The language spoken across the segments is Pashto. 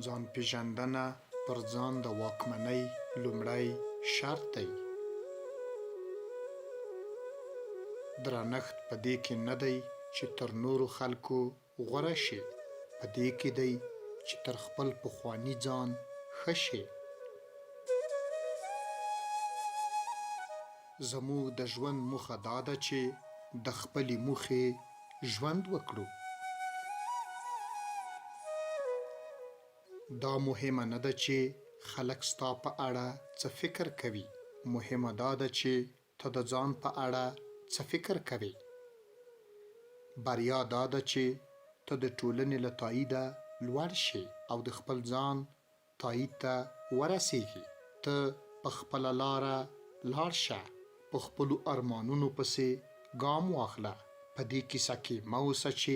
ځان پېژندنه پر ځان د واکمنۍ لومړی شرط دی. درنښت په دې کې نه دی چې تر نورو خلکو غوره شې، په دې کې دی چې تر خپل پخواني ځان ښه شې. زموږ د ژوند موخه دا ده چې د خپلې موخې ژوند وکړو. دا مهمه نه ده چې خلک ستا په اړه څه فکر کوي، مهمه دا ده چې ته د ځان په اړه څه فکر کوې. بریا دا ده چې ته د ټولنې له تاییده لوړ شې او د خپل ځان تایید ته ورسېږې. ته په خپله لاره لاړ شه، په خپلو ارمانونو پسې ګام واخله، په دې کیسه کې مه اوسه چې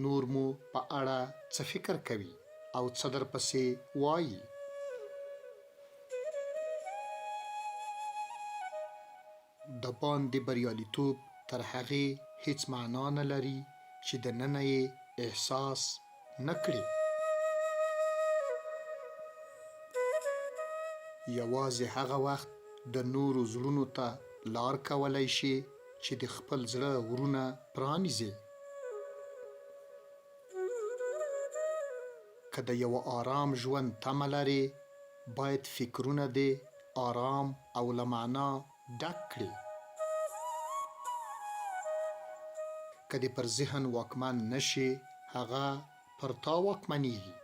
نور مو په اړه څه فکر کوي او څه درپسې وايي. د باندې بریالیتوب تر هغې هیڅ معنا نه لري چې د ننه یې احساس نه کړې. یوازې هغه وخت د نورو زړونو ته لار کولی شې چې د خپل زړه ورونه پرانیزې. که د یوه آرام ژوند تمه لرې، باید فکرونه دې آرام او له معنا ډک کړې. که دې پر ذهن واکمن نه شې، هغه پر تا واکمنېږي.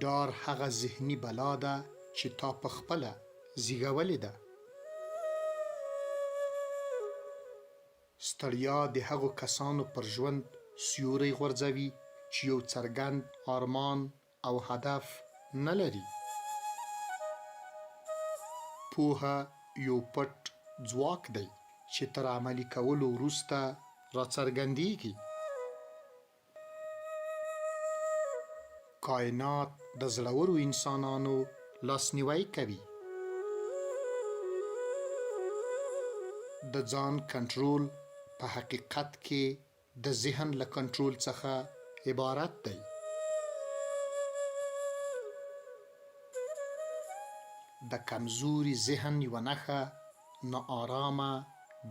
ډار هغه ذهني بلا ده چې تا په خپله زیږولې ده. ستړیا د هغو کسانو پر ژوند سیوری غورځوي چې یو څرګند آرمان او هدف نه لري. پوهه یو پټ ځواک دی چې تر عملي کولو وروسته راڅرګندېږي. کاینات د زړورو انسانانو لاسنیوی کوي. د ځان کنټرول په حقیقت کې د ذهن له کنټرول څخه عبارت دی. د کمزوري ذهن یوه نښه ناارامه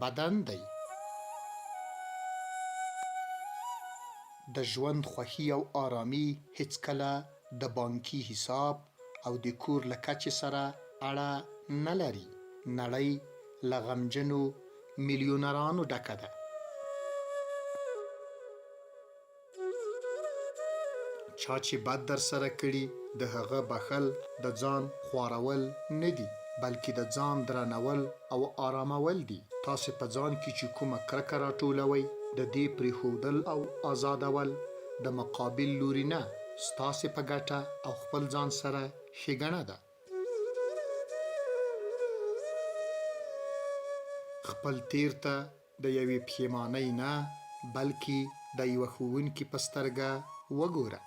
بدن دی. د ژوند خوښي او آرامي هېڅکله د بانکي حساب او د کور له کچې سره اړه نه لري. نړۍ له غمجنو میلیونرانو ډکه ده. چا چې بد درسره کړي، د هغه بښل د ځان خوارول نه دي، بلکې د ځان درنول او آرامول دي. تاسې په ځان کې چې کومه کرکه راټولوئ، د دې پرېښودل او آزادول د مقابل لوري نه، ستاسې په ګټه او خپل ځان سره ښېګڼه ده. خپل تېر ته د یوې پښېمانۍ نه، بلکې د یوه ښوونکي په سترګه وګوره.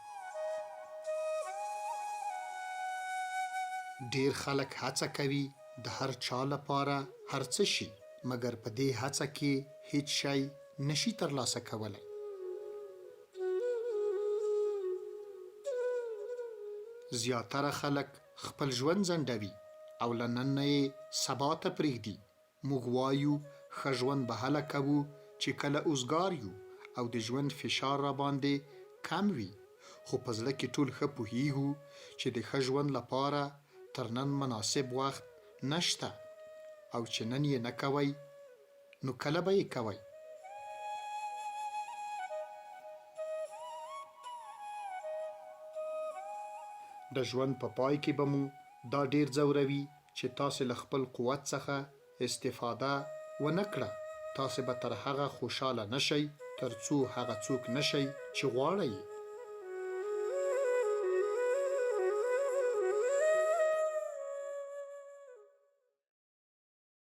ډېر خلک هڅه کوي د هر چا لپاره هر څه شي، مګر په دې هڅه کې هېڅ شی نه شي ترلاسه کولی. زیاتره خلک خپل ژوند ځنډوي او له نن نه یې سبا ته پرېږدي. موږ وایو ښه ژوند به هله کوو چې کله اوزګار یو او د ژوند فشار راباندې کم وي، خو په زړه کې ټول ښه پوهیږو چې د ښه ژوند لپاره تر نن مناسب وخت نشته او چې نن یې نه کوئ نو کله به یې کوئ؟ د ژوند په پای کې به مو دا ډېر ځوروي چې تاسې له خپل قوت څخه استفاده ونه کړه، تاسې به تر هغه خوشاله نه شئ تر څو هغه څوک نه شئ چې غواړئ یې.